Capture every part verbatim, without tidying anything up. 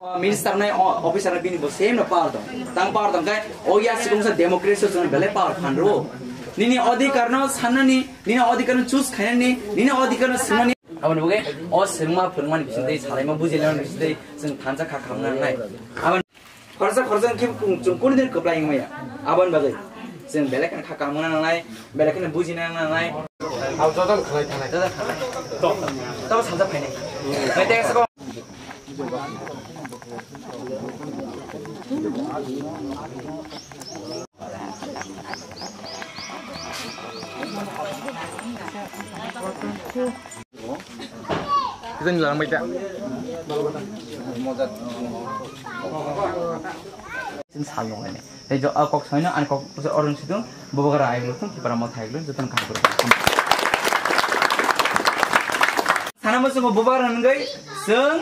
Minister nai o-, officer nai bini bo same no power tong. Tang power tong kai, o ya sikung sa democracy sa belai power phan ro. Nini adhikar no sanani, nini adhikar no choose khainani, nini adhikar no sinani. Aboni bagwi o sengma phwrwngmani bisingtwi, salaima bujilaimani bisingtwi chwng thansa kha khamna nai. Aboni khorsa khorsa khe kung-, chwng kunu din kwplai wngmaya. Aboni bagwi chwng belai kheno kha khamna nangnai, belai kheno bujina nangnai. Tamo salsa phainai. Bai tei sa ko. Kita ni lang baita. Sin sal nung ini. Tei jo, ah, kok soino, ani kok orang situ, bubagra ayuk lutung, kipara motha ayuk lutung, jotono kaham kwrwi. Sana mo chwng bubagra hwnwi chwng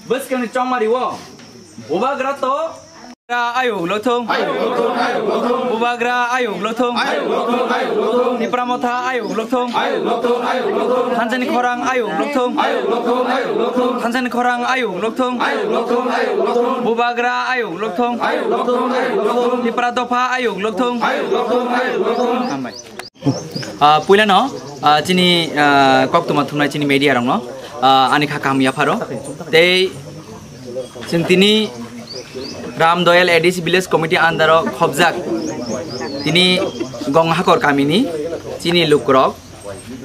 bwskangni chongmari o bubagra to ayuk lutung. Bubagra ayuk lutung. Tipra motha ayuk lutung. Thansani khorang ayuk lutung. Thansani khorang ayuk lutung. Bubagra ayuk lutung. Tipra dopha ayuk lutung. Hambai. Ah, puilano, ah, chini, ah, koktwma thumnai chini media rokno, ah, ani kha kaham yapharo. Tei chwng tini Ram Doyal A D C Village Committee under o khobjak tini Gonghakor kamini chini lukurok,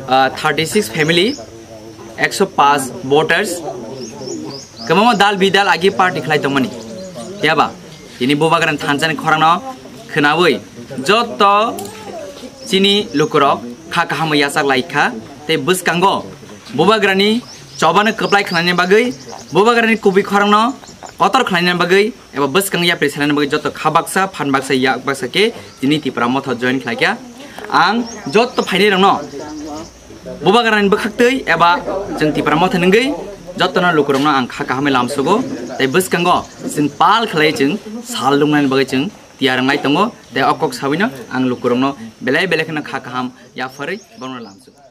ah, thirty six family, ekso paanch voters, kwbangma dal bidal agi party khlai tongmani. Phiya ba tini bubagrani thansani khorangno khwnawi jotto chini lukurok kha kaham yachak lai kha, tei bwskango bubagrani chobano kwplai khlaina bagwi, bubagrani kubui khorangno kotor khlaina bagwi, eba bwskang yapri salina bagwi jotto kha baksa, phan baksa, yak baksa khe tini Tipra motha join khlai kha. Ang jotto phainai rokno bubagrani bwkhaktwi eba chwng Tipra motha nungwi jottono lukurokno ang kha kahamwi lamsugo, tei bwskango chwng pal khlai chwng sal lungnani bagwi chwng tiyar wngnai tongo, tei o kok sawino ang lukurokno belai belai kheno kha kaham yapharwi bono lamsugo.